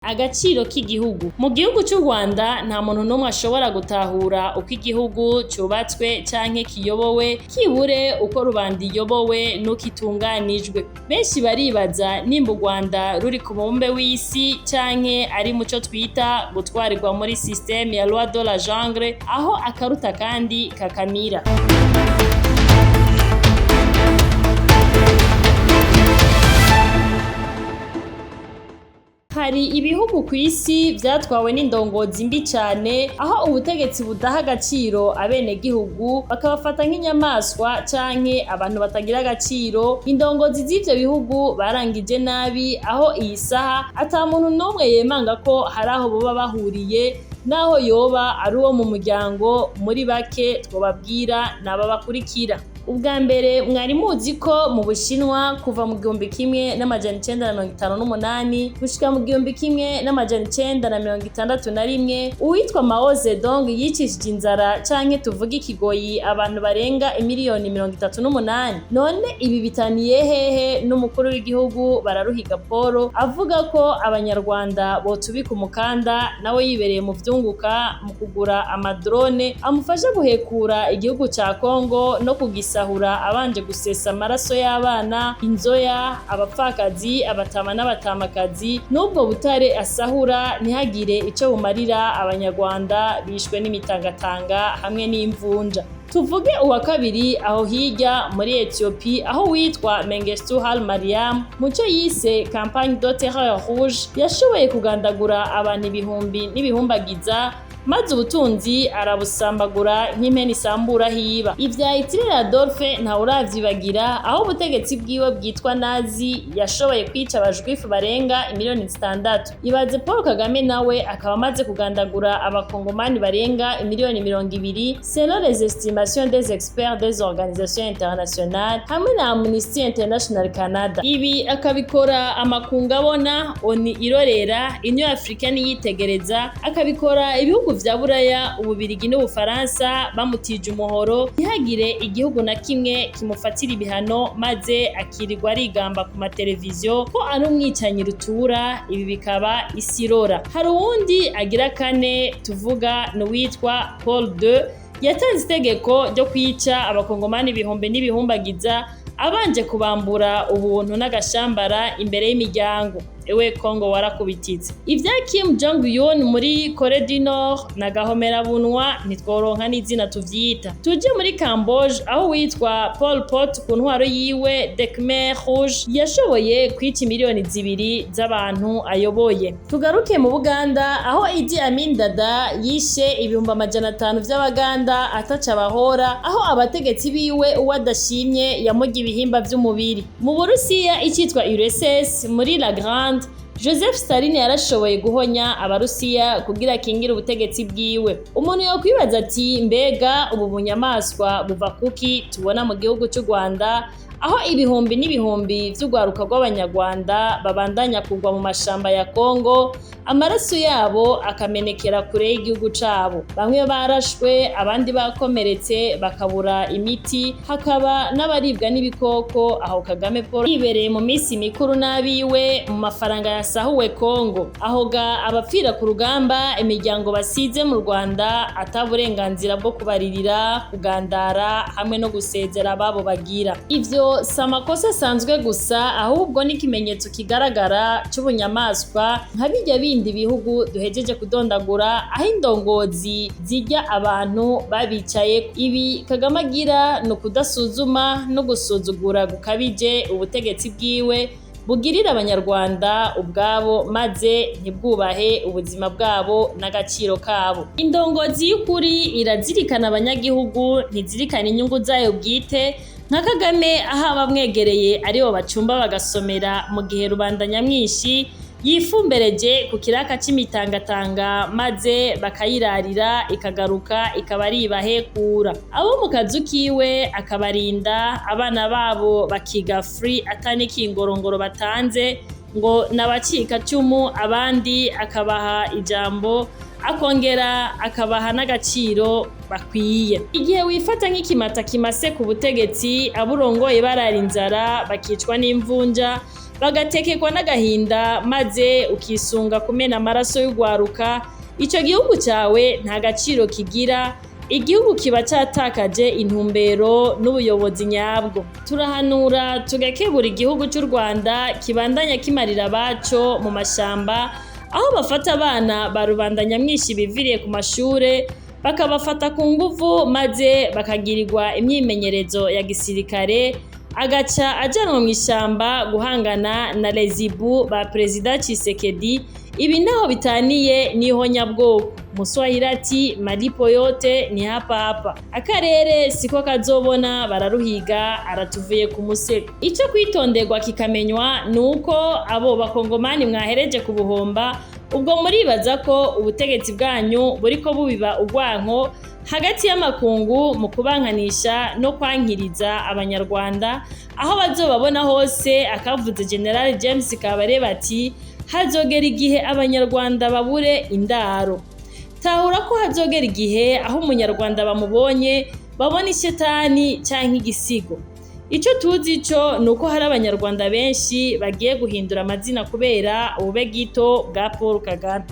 Agaciro k'igihugu. Mu gihugu c'u Rwanda nta muntu n'umwe ashobora gutahura uko igihugu cubatswe canke kiyobowe, kibure uko rubanda iyobowe n'uko itunganijwe. Benshi baribaza nimba u Rwanda ruri ku mubumbe w'isi canke ari muco twita gutwarirwa muri système ya loi de la jungle, aho akaruta kandi kakamira. Hari ibihugu kw'isi vyatwawe n'indongozi mbi cane, aho ubutegetsi budaha agaciro abenegihugu, bakabafata nk'inyamaswa canke abantu batagira agaciro. Indongozi z'ivyo bihugu barangije nabi, aho iyi saha ata muntu n'umwe yemanga ko hari aho boba bahuriye, naho yoba ari uwo mu muryango. Muri bake twobabwira n'aba bakurikira. Ubwa mbere, mwari muzi ko mu Bushinwa kuva mu 1958 gushika mu 1961 uwitwa Mao Zedong yicishije inzara canke tuvuge ikigoyi abantu barenga imiliyoni 38? None ibi bitaniye hehe n'umukuru w'igihugu Bararuhiga Paul avuga ko abanyarwanda botubika umukanda, nawe yibereye mu vyunguka mu kugura amadrone amufasha guhekura igihugu ca Congo no kugisahura, abanje gusesa amaraso y'abana, inzoya, abapfakazi, abatama n'abatamakazi, n'ubwo butare asahura ntihagire ico bumarira abanyarwanda bishwe n'imitangatanga hamwe n'imvunja? Tuvuge uwa kabiri, aho hirya muri Ethiopie, aho witwa Mengistu Haile Mariam muco yise campagne de terreur rouge yashoboye kugandagura abantu ibihumbi n'ibihumbagiza, maze ubutunzi arabusambagura nk'impene isambura hiba. Ivya Hitler Adolphe ntawuravyibagira, aho ubutegetsi bwiwe bwitwa Nazi yashoboye kwica abajuifu barenga imiliyoni 6. Ibaze Paul Kagame nawe akaba amaze kugandagura abakongomani barenga imiliyoni 20, selon les estimations des experts des organisations internationales hamwe na Amnesty International Canada. Ibi akabikora amakungu abona, ONU irorera, Union Africaine yitegereza, akabikora ibihugu vya Buraya, Ububirigi n'Ubufaransa bamutije umuhoro, ntihagire igihugu na kimwe kimufatira ibihano, maze akirirwa arigamba ku mateleviziyo ko ari umwicanyi rutura. Ibi bikaba isi irora. Hari uwundi agira kane tuvuga, ni uwitwa Paul II, yatanze itegeko ryo kwica abakongomani ibihumbi n'ibihumbagiza, abanje kubambura ubuntu n'agashambara imbere y'imiryango. Ewe Kongo, warakubititse! Ivya Kim Jong Un muri Corée du Nord na gahomerabunwa, ntitworonka n'izina tuvyita. Tuje muri Cambodge, aho witwa Pol Pot ku ntwaro yiwe de Khmer Rouge yashoboye kwica miliyoni 2 z'abantu ayoboye. Tugaruke mu Buganda, aho Idi Amin Dada yishe 500,000 vy'Abaganda ataca abahora, aho abategetsi biwe uwo adashimye yamurya ibihimba vy'umubiri. Mu Burusiya, icitwa URSS muri la Grande, Joseph Stalin yarashoboye guhonya abarusiya kugira akingire ubutegetsi bwiwe. Umuntu yokwibaza ati: mbega ubu bunyamaswa buva kuki tubona mu gihugu c'u Rwanda, aho ibihumbi n'ibihumbi vy'urwaruka rw'abanyarwanda babandanya kugwa mu mashamba ya Kongo, amaraso yabo akamenekera kure y'igihugu cabo? Bamwe barashwe, abandi bakomeretse bakabura imiti, hakaba n'abaribwa n'ibikoko, aho Kagame Paul yibereye mu misi mikuru n'abiwe mu mafaranga yasahuwe Kongo. Aho ga abapfira ku rugamba, imiryango basize mu Rwanda ata burenganzira bwo kubaririra, kugandara hamwe no gusezera ababo bagira. Ivyo si amakosa asanzwe gusa, ahubwo n'ikimenyetso kigaragara c'ubunyamaswa nka birya bindi bihugu duhejeje kudondagura, aho indongozi zirya abantu babicaye. Ibi Kagame agira ni ukudasuzuma no gusuzugura gukabije ubutegetsi bwiwe bugirira abanyarwanda ubwabo, maze ntibwubahe ubuzima bwabo n'agaciro kabo. Indongozi y'ukuri irazirikana abanyagihugu, ntizirikana inyungu zayo bwite nka Kagame, aho abamwegereye aribo bacumba bagasomera, mu gihe rubanda nyamwinshi yifumbereje ku kiraka c'imitangatanga, maze bakayirarira ikagaruka ikaba ari ibahekura. Abo mu kazu kiwe akabarinda, abana babo bakiga free atanikingorongoro batanze ngo nabacikacumu, abandi akabaha ijambo, akongera akabaha n'agaciro bakwiye. Igihe wifata nk'ikimata kimase ku butegetsi, aburongoye barara inzara bakicwa n'imvunja, Bagatekerwa n'agahinda, maze ukisunga kumena amaraso y'urwaruka. Ico gihugu cawe nta gaciro kigira. Igihugu kiba catakaje intumbero n'ubuyobozi nyabwo. Turahanura, tugakebura igihugu c'u Rwanda kibandanya kimarira abaco mu mashamba, aho bafata abana ba rubanda nyamwinshi biviriye ku mashure, bakabafata ku nguvu, maze bakagirirwa imyimenyerezo ya gisirikare, agaca ajanwa mw'ishamba guhangana na Lezibu ba Perezida Tshisekedi. Ibi ntaho bitaniye n'ihonyabwoko. Muswahili ati: "Malipo yote ni hapa hapa." Akarere siko kazobona bararuhiga aratuvuye ku musego. Ico kwitonderwa kikamenywa nuko abo bakongomani mwahereje ku buhomba, ubwo muribaza ko ubutegetsi bwanyu buriko bubiba urwanko hagati y'amakungu mu kubankanisha no kwankiriza abanyarwanda aho bazobabona hose. Akavuze General James Kabarebe ati: "Hazogera igihe abanyarwanda babure indaro." Tahura ko hazogera igihe aho umunyarwanda bamubonye babona ishetani canke igisigo. Ico tuzi co nuko hari abanyarwanda benshi bagiye guhindura amazina kubera ubube gito bwa Paul Kagame.